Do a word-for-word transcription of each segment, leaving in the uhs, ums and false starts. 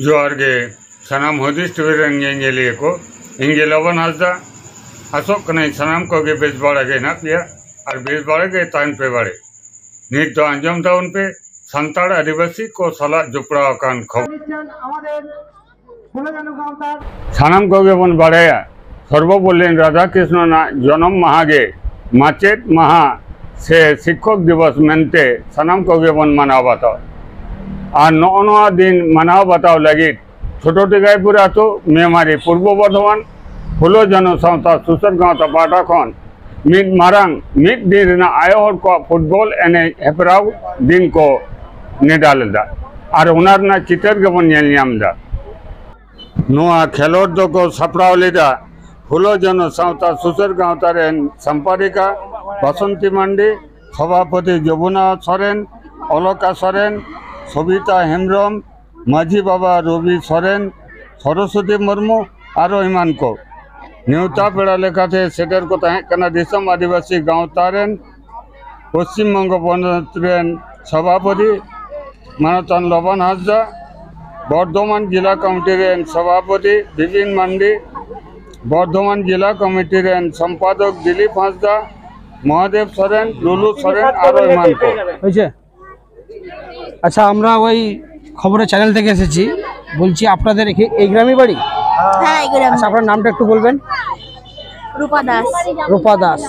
ᱡᱚᱦᱟᱨ ᱜᱮ ᱥᱟᱱᱟᱢ ᱦᱩᱫᱤᱥ ᱴᱤᱵᱷᱤ ᱨᱮᱱ ᱧᱮᱧᱮᱞᱤᱭᱟᱹ ᱠᱚ᱾ ᱤᱧ ᱜᱮ ᱞᱚᱵᱚᱱ ᱦᱟᱸᱥᱫᱟ᱾ ᱟᱥᱚᱜ ᱠᱟᱹᱱᱟᱹᱧ ᱥᱟᱱᱟᱢ ᱠᱚᱜᱮ ᱵᱮᱥ ᱵᱟᱲᱟ ᱜᱮ ᱦᱮᱱᱟᱜ ᱯᱮᱭᱟ ᱟᱨ ᱵᱮᱥ ᱵᱟᱲᱟ ᱜᱮ ᱛᱟᱦᱮᱱ ᱯᱮ ᱵᱟᱲᱮ᱾ ᱱᱤᱛ ᱫᱚ ᱟᱸᱡᱚᱢ ᱛᱟᱵᱚᱱ ᱯᱮ ᱥᱟᱱᱛᱟᱲ ᱟᱹᱫᱤᱵᱟᱹᱥᱤ ᱠᱚ ᱥᱟᱞᱟᱜ ᱡᱚᱯᱲᱟᱣ ᱟᱠᱟᱱ ᱠᱷᱚᱵᱚᱨ᱾ ᱥᱟᱱᱟᱢ ᱠᱚᱜᱮ ᱵᱚᱱ ᱵᱟᱲᱟᱭᱟ, ᱥᱚᱨᱵᱚᱯᱚᱞᱞᱤ ᱨᱟᱫᱷᱟᱠᱨᱤᱥᱱᱚᱱᱟᱜ ᱡᱚᱱᱚᱢ ᱢᱟᱦᱟ ᱜᱮ ᱢᱟᱪᱮᱫ ᱢᱟᱦᱟ ᱥᱮ ᱥᱤᱠᱠᱷᱚᱠ ᱫᱤᱵᱚᱥ ᱢᱮᱱᱛᱮ ᱥᱟᱱᱟᱢ ᱠᱚᱜᱮ ᱵᱚᱱ ᱢᱟᱱᱟᱣ ᱵᱟᱛᱟᱣᱟ᱾ ᱟᱨ ᱱᱚᱜᱼᱚ ᱱᱚᱣᱟ ᱫᱤᱱ ᱢᱟᱱᱟᱣ ᱵᱟᱛᱟᱣ ᱞᱟᱹᱜᱤᱫ ᱪᱷᱳᱴᱳ ᱴᱤᱠᱟᱭᱯᱩᱨ ᱟᱹᱛᱩ, ᱢᱮᱢᱟᱨᱤ, ᱯᱩᱨᱵᱚ ᱵᱚᱨᱫᱷᱚᱢᱟᱱ, ᱯᱷᱩᱞᱳ ᱡᱷᱟᱱᱳ ᱥᱟᱶᱛᱟ ᱥᱩᱥᱟᱹᱨ ᱜᱟᱶᱛᱟ ᱯᱟᱦᱴᱟ ᱠᱷᱚᱱ ᱢᱤᱫ ᱢᱟᱨᱟᱝ ᱢᱤᱫ ᱫᱤᱱ ᱨᱮᱱᱟᱜ ᱟᱭᱳ ᱦᱚᱲ ᱠᱚᱣᱟᱜ ᱯᱷᱩᱴᱵᱚᱞ ᱮᱱᱮᱡ ᱦᱮᱯᱨᱟᱣ ᱫᱤᱱ ᱠᱚ ᱱᱮᱰᱟ ᱞᱮᱫᱟ ᱟᱨ ᱚᱱᱟ ᱨᱮᱱᱟᱜ ᱪᱤᱛᱟᱹᱨ ᱜᱮᱵᱚᱱ ᱧᱮᱞ ᱧᱟᱢ ᱮᱫᱟ᱾ ᱱᱚᱣᱟ ᱠᱷᱮᱞᱳᱰ ᱫᱚᱠᱚ ᱥᱟᱯᱲᱟᱣ ᱞᱮᱫᱟ ᱯᱷᱩᱞᱳ ᱡᱷᱟᱱᱳ ᱥᱟᱶᱛᱟ ᱥᱩᱥᱟᱹᱨ ᱜᱟᱶᱛᱟ ᱨᱮᱱ ᱥᱚᱢᱯᱟᱫᱤᱠᱟ ᱵᱟᱥᱚᱱᱛᱤ ᱢᱟᱱᱰᱤ, ᱥᱚᱵᱷᱟᱯᱚᱛᱤ ᱡᱚᱢᱩᱱᱟ ᱥᱚᱨᱮᱱ, ᱚᱞᱚᱠᱟ ᱥᱚᱨᱮᱱ, ᱥᱚᱵᱤᱛᱟ ᱦᱮᱢᱵᱨᱚᱢ, ᱢᱟᱹᱡᱷᱤ ᱵᱟᱵᱟ ᱨᱚᱵᱤ ᱥᱚᱨᱮᱱ, ᱥᱚᱨᱚᱥᱚᱛᱤ ᱢᱩᱨᱢᱩ, ᱟᱨᱚ ᱮᱢᱟᱱ ᱠᱚ᱾ ᱱᱮᱣᱛᱟ ᱯᱮᱲᱟ ᱞᱮᱠᱟᱛᱮ ᱥᱮᱴᱮᱨ ᱠᱚ ᱛᱟᱦᱮᱸ ᱠᱟᱱᱟ ᱫᱤᱥᱚᱢ ᱟᱹᱫᱤᱵᱟᱹᱥᱤ ᱜᱟᱶᱛᱟ ᱨᱮᱱ, ᱯᱚᱥᱪᱤᱢ ᱵᱚᱝᱜᱚ ᱯᱚᱱᱚᱛ ᱨᱮᱱ ᱥᱚᱵᱷᱟᱯᱚᱛᱤ ᱢᱟᱱᱚᱛᱟᱱ ᱞᱚᱵᱟᱱ ᱦᱟᱸᱥᱫᱟ, ᱵᱚᱨᱫᱷᱚᱢᱟᱱ ᱡᱮᱞᱟ ᱠᱚᱢᱤᱴᱤ ᱨᱮᱱ ᱥᱚᱵᱷᱟᱯᱚᱛᱤ ᱵᱤᱯᱤᱱ ᱢᱟᱱᱰᱤ, ᱵᱚᱨᱫᱷᱚᱢᱟᱱ ᱡᱮᱞᱟ ᱠᱚᱢᱤᱴᱤ ᱨᱮᱱ ᱥᱚᱢᱯᱟᱫᱚᱠ ᱫᱤᱞᱤᱯ ᱦᱟᱸᱥᱫᱟ, ᱢᱚᱦᱟᱫᱮᱵ ᱥᱚᱨᱮᱱ, ᱞᱩᱞᱩ ᱥᱚᱨᱮᱱ, ᱟᱨᱚ ᱮᱢᱟᱱ ᱠᱚ᱾ হয়েছে? আচ্ছা, আমরা ওই খবরের চ্যানেল থেকে এসেছি। বলছি, আপনাদের এখে- এই গ্রামে বাড়ি? হ্যাঁ, এই গ্রামে। আচ্ছা, আপনার নামটা একটু বলবেন। রূপা দাস। রূপা দাস।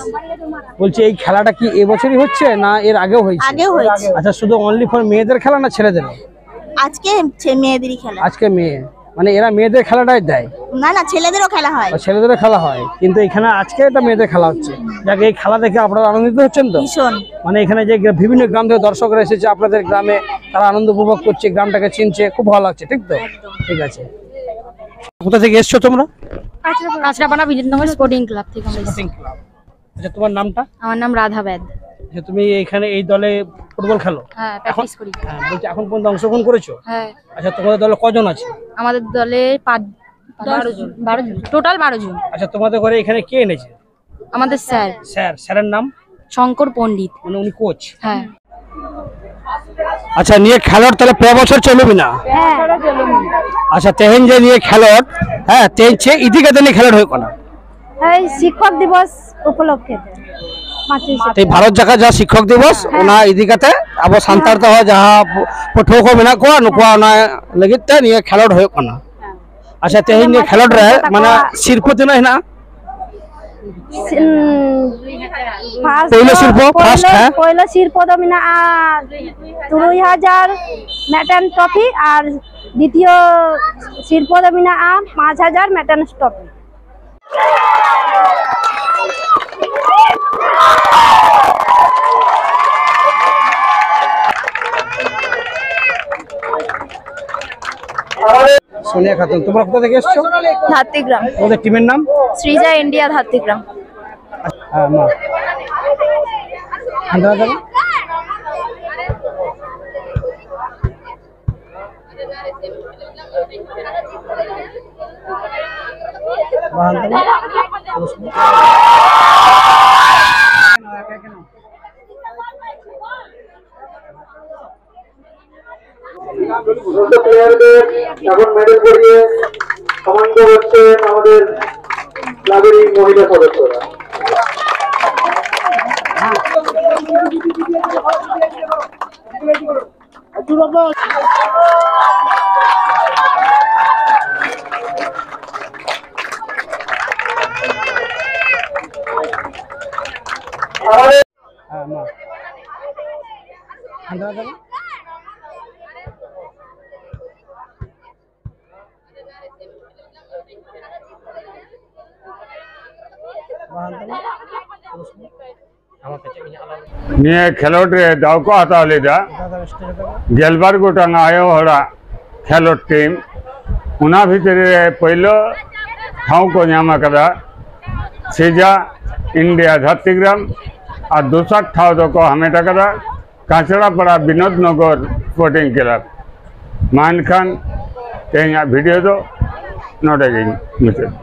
বলছি, এই খেলাটা কি এবছরই হচ্ছে না এর আগেও হয়েছে? আগেও হয়েছে। আচ্ছা, শুধু অনলি ফর মেয়েদের খেলা না ছেলেদেরও? আজকে হচ্ছে মেয়েদেরই খেলা। আজকে মেয়ে, মানে এরা মেয়েদের খেলাটাই দেয়? না, না, ছেলেদেরও খেলা হয়। আর ছেলেদেরও খেলা হয়, কিন্তু এখানে আজকে এটা মেয়েদের খেলা হচ্ছে। যাক, এই খেলা দেখে আপনারা আনন্দিত হচ্ছেন তো? ভীষণ। মানে এখানে যে গ্রা- বিভিন্ন গ্রাম থেকে দর্শকরা এসেছে আপনাদের গ্রামে, তারা আনন্দ উপভোগ করছে, গ্রামটাকে চিনছে, খুব ভালো লাগছে, ঠিক তো? একদম। ঠিক আছে। কোথা থেকে এসছো তোমরা? কাঁচরাপাড়া বিনোদনগর স্পোর্টিং ক্লাব থেকে আমরা এসেছি। Sporting club. আচ্ছা, তোমার নামটা? আমার নাম রাধা বেদ। আচ্ছা, তুমি এখানে এই দলে ফুটবল খেলো? হ্যাঁ, এখন প্র্যাকটিস করি। হ্যাঁ, বলছি, এখন পর্যন্ত অংশগ্রহণ করেছো? হ্যাঁ। আচ্ছা, তোমাদের দলে কজন আছে? আমাদের দলে পাঁচ, বারো জন। বারো জন, টোটাল বারো জন। আচ্ছা, তোমাদের ঘরে এখানে কে এনেছে? আমাদের স্যার। স্যার, স্যারের নাম? শঙ্কর পণ্ডিত। মানে উনি কোচ? হ্যাঁ। ᱟᱪᱪᱷᱟ, ᱱᱤᱭᱟᱹ ᱠᱷᱮᱞᱳᱰ ᱛᱟᱦᱞᱮ ᱯᱮ ᱵᱚᱪᱷᱚᱨ ᱪᱟᱹᱞᱩ ᱢᱮᱱᱟᱜᱼᱟ? ᱦᱮᱸ᱾ ᱟᱪᱪᱷᱟ, ᱛᱮᱦᱮᱧ ᱡᱮ ᱱᱤᱭᱟᱹ ᱠᱷᱮᱞᱳᱰ, ᱦᱮᱸ, ᱛᱮᱦᱮᱧ ᱪᱮᱫ ᱤᱫᱤ ᱠᱟᱛᱮ ᱱᱤᱭᱟᱹ ᱠᱷᱮᱞᱳᱰ ᱦᱩᱭᱩᱜ ᱠᱟᱱᱟ? ᱦᱳᱭ, ᱥᱤᱠᱠᱷᱚᱠ ᱫᱤᱵᱚᱥ ᱩᱯᱚᱞᱚᱠᱠᱷᱮ ᱛᱮ, ᱯᱟᱸᱪᱚᱭ ᱥᱮᱯᱴᱮᱢᱵᱚᱨ᱾ ᱛᱮᱦᱮᱧ ᱵᱷᱟᱨᱚᱛ ᱡᱟᱠᱟᱛ ᱡᱟᱦᱟᱸ ᱥᱤᱠᱠᱷᱚᱠ ᱫᱤᱵᱚᱥ, ᱦᱮᱸ᱾ ᱚᱱᱟ ᱤᱫᱤ ᱠᱟᱛᱮ ᱟᱵᱚ ᱥᱟᱱᱛᱟᱲ ᱛᱮᱦᱚᱸ ᱡᱟᱦᱟᱸ ᱯᱟᱹᱴᱷᱩᱣᱟᱹ ᱠᱚ ᱢᱮᱱᱟᱜ ᱠᱚᱣᱟ, ᱱᱩᱠᱩᱣᱟᱜ ᱚᱱᱟ ᱞᱟᱹᱜᱤᱫ ᱛᱮ ᱱᱤᱭᱟᱹ ᱠᱷᱮᱞᱳᱰ ᱦᱩᱭᱩᱜ ᱠᱟᱱᱟ᱾ ᱦᱮᱸ᱾ ᱟᱪᱪᱷᱟ, ᱛᱮᱦᱮᱧ ᱱᱤᱭᱟᱹ ᱠᱷᱮᱞᱳᱰ ᱨᱮ ᱢᱟᱱᱮ ᱥᱤᱨᱯᱟᱹ ᱛᱤᱱᱟᱹᱜ ᱦᱮᱱᱟᱜᱼᱟ? ᱥᱤ-, ᱩᱸ, first ᱯᱳᱭᱞᱳ ᱫᱚ, ᱥᱤᱨᱯᱟᱹ, ᱯᱳᱭᱞᱳ, first, ᱦᱮᱸ᱾ ᱯᱳᱭᱞᱳ ᱥᱤᱨᱯᱟᱹ ᱫᱚ ᱢᱮᱱᱟᱜᱼᱟ ᱛᱩᱨᱩᱭ ᱦᱟᱡᱟᱨ ᱢᱤᱫᱴᱮᱱ ᱴᱨᱚᱯᱷᱤ ᱟᱨ ᱫᱤᱛᱤᱭᱚ ᱥᱤᱨᱯᱟᱹ ᱫᱚ ᱢᱮᱱᱟᱜᱼᱟ ᱯᱟᱸᱪ ᱦᱟᱡᱟᱨ ᱢᱤᱫᱴᱮᱱ ᱴᱨᱚᱯᱷᱤ᱾ সোনিয়া খাতুন, তোমরা কোথা থেকে এসছো? ধাত্রীগ্রাম। তোমাদের টিমের নাম? সৃজা ইন্ডিয়া ধাত্রীগ্রাম। হ্যাঁ, মা। আন্দাজ হবে? মা, আন্দাজ হবে? সমস্ত প্লেয়ারদের এখন মেডেল পরিয়ে সম্মানিত হচ্ছেন আমাদের ক্লাবের এই মহিলা সদস্যরা। আমাদের হ্যাঁ, মা। আন্দাজ হবে? ᱱᱤᱭᱟᱹ ᱠᱷᱮᱞᱳᱰ ᱨᱮ ᱫᱟᱣ ᱠᱚ ᱦᱟᱛᱟᱣ ᱞᱮᱫᱟ ᱜᱮᱞᱵᱟᱨ ᱜᱚᱴᱟᱝ ᱟᱭᱳ ᱦᱚᱲᱟᱜ ᱠᱷᱮᱞᱳᱰ ᱴᱤᱢ᱾ ᱚᱱᱟ ᱵᱷᱤᱛᱨᱤ ᱨᱮ ᱯᱳᱭᱞᱳ ᱴᱷᱟᱶ ᱠᱚ ᱧᱟᱢ ᱟᱠᱟᱫᱟ ᱥᱤᱡᱟ ᱤᱱᱰᱤᱭᱟ ᱫᱷᱟᱛᱤᱜᱨᱟᱢ, ᱟᱨ ᱫᱚᱥᱟᱨ ᱴᱷᱟᱶ ᱫᱚᱠᱚ ᱦᱟᱢᱮᱴ ᱟᱠᱟᱫᱟ ᱠᱟᱸᱪᱲᱟᱯᱟᱲᱟ ᱵᱤᱱᱳᱫ ᱱᱚᱜᱚᱨ ᱥᱯᱳᱨᱴᱤᱝ ᱠᱞᱟᱵᱽ᱾ ᱢᱟ ᱮᱱᱠᱷᱟᱱ ᱛᱮᱦᱮᱧᱟᱜ ᱵᱷᱤᱰᱤᱭᱳ ᱫᱚ ᱱᱚᱰᱮ ᱜᱤᱧ ᱢᱩᱪᱟᱹᱫ᱾